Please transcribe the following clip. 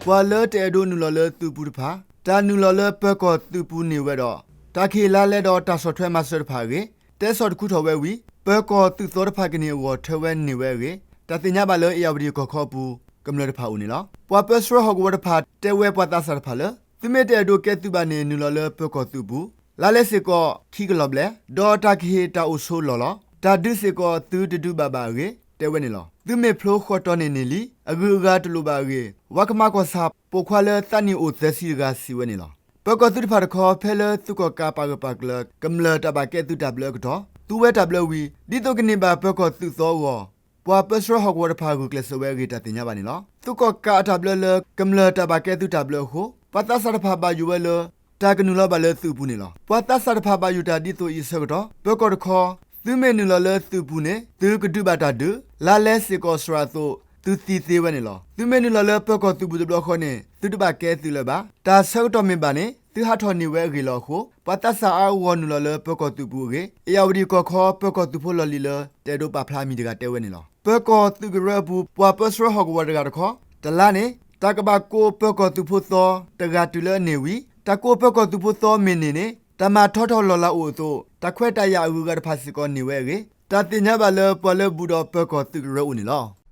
ပှၤလၢတအဲၣ်ဒိးနုာ်လီၤလၢသုးပူၤတဖၣ် တၢ်နုာ်လီၤလၢပၢၤကီၢ်သုးပူၤန့ၢ်ဝဲဒီး တၢ်ကဟ့ၣ်လါလဲဒီးတၢ်ဆီၣ်ထွဲမၤစၢၤတဖၣ်အဂ့ၢ် တဲဆီၣ်တခူထီၣ်ဝဲဝံၤ ပၢၤကီၢ်သုးသီတဖၣ်ကန့ၢ်အဂီၢ်ထၢဝဲန့ၢ်ဝဲအဂ့ၢ် တၢ်သ့ၣ်ညါဘၣ်လၢ အ့ၣ်ယၣ်ဝတံၣ်ကီၢ်ခီအပူၤ ကမျၢၢ်တဖၣ်အိၣ်န့ၣ်လီၤ. ပှၤပၢဆှၢဟီၣ်ကဝီၤတဖၣ် တဲဝဲပှၤသးစၢ်တဖၣ်လၢ သုမ့ၢ်တအဲၣ်ဒိးကဲသုးဘၣ်န့ၣ် နုာ်လီၤလၢပၢၤကီၢ်သုးပူၤ လါလဲစ့ၢ်ကီး ခံကလီၤဘျဲၣ် ဒီးတၢ်ကဟ့ၣ်တၢ်အိၣ်ဆိးလီၢ်လီၤ. တၢ်ဒုးစ့ၢ်ကီးသုတဒုးဘၣ်ဘၣ်အဂ့ၢ် တဲဝဲန့ၣ်လီၤ. သုမ့ၢ်ဖျိဃီၣ်တီၢ်န့ၢ်န့ၢ်လံ အဂုၤအဂၤတလိၣ်ဘၣ်အဂ့ၢ် ဝါကမါကီၢ်ဆၣ် ပိာ်ခွါလၢသးနံၣ်အိၣ်သၢဆံတဂၤ စံးဝဲန့ၣ်လီၤ. ပၢၤကီၢ်သုးတဖၣ်တခီ ဖဲလၢသုးကီၣ်ကးပာ်ဂၢၢ်ပာ်ကျၢၤ ကမျၢၢ်တၢ်ဘၣ်ကဲသုးတၢ်ဘျၢအကတီၢ် သူဝဲတၢ်ဘျၢဝံၤ ဒ်သိးကန့ၢ်ဘၣ်ပၢၤကီၢ်သုးသီအဂီၢ် ပှၤပၢဆှၢဟီၣ်ကဝီၤတဖၣ်ဂုာ်ကျဲးစၢးဝဲအဂ့ၢ် တၢ်သ့ၣ်ညါဘၣ်န့ၣ်လီၤ. သုးကီၣ်ကးအတၢ်ဘျၢလၢ ကမျၢၢ်တၢ်ဘၣ်ကဲသုးတၢ်ဘျၢအဃိ ပှၤသးစၢ်တဖၣ်ဘၣ်ယိၣ်ဝဲလၢ တၢ်ကနုာ်လီၤဘၣ်လၢသုးပူၤန့ၣ်လီၤ. ပှၤသးစၢ်တဖၣ်ဘၣ်ယိၣ်တၢ်ဒ်သိးအံၤအဆၢကတီၢ် ပၢၤကီၢ်တခီ သုမ့ၢ်နုာ်လီၤလၢသုးပူၤန့ၣ် သုကဒုးဘၣ်တၢ်ဒုး လါလဲစ့ၢ်ကီးစှၤအသိး သုသံသ့ဝဲန့ၣ်လီၤ. သုမ့ၢ်နုာ်လီၤလၢပၢၤကီၢ်သုးပူၤတဘျီဃီန့ၣ် သုတဘၣ်ကဲသုးလၢၤဘၣ်. တၢ်ဆၢကတီၢ်မ့ၢ်ဘၣ်န့ၣ် သုဟးထီၣ်န့ၢ်ဝဲအဂ့ၢ်လီၤအဃိ ပှၤသးစၢ်အါအါဂီၢ်ဂီၢ်နုာ်လီၤလၢပၢၤကီၢ်သုးပူၤအဂ့ၢ် အ့ၣ်ယၣ်ဝတံၣ်ကီၢ်ခီ ပၢၤကီၢ်သုးဖိလီၢ်လံၤလၢ တအဲၣ်ဒိးပာ်ဖျါအမံၤတဂၤတဲဝဲန့ၣ်လီၤ. ပၢၤကီၢ်သုးကရၢအပူၤ ပှၤပၢဆှၢဟီၣ်ကဝီၤတဂၤတခီ တလါန့ၣ် တၢ်ကဘၣ်ကိးပၢၤကီၢ်သုးဖိသီ တဂၤတုၤလၢအန့ၢ်ဝံၤ တၢ်ကိးပၢၤကီၢ်သုးဖိသီမ့ၢ်န့ၢ်န့ၣ် တၢ်မၤထီထီၣ်လီၢ်လၤအိၣ်အသိး တၢ်ခွဲးတၢ်ယာ်အဂုၤအဂၤတဖၣ်စ့ၢ်ကီးန့ၢ်ဝဲအဂ့ၢ် တၢ်သ့ၣ်ညါဘၣ်လၢပှၤလၢဘူးဒီးပၢၤကီၢ်သုးကရၢအအိၣ်န့ၣ်လီၤ.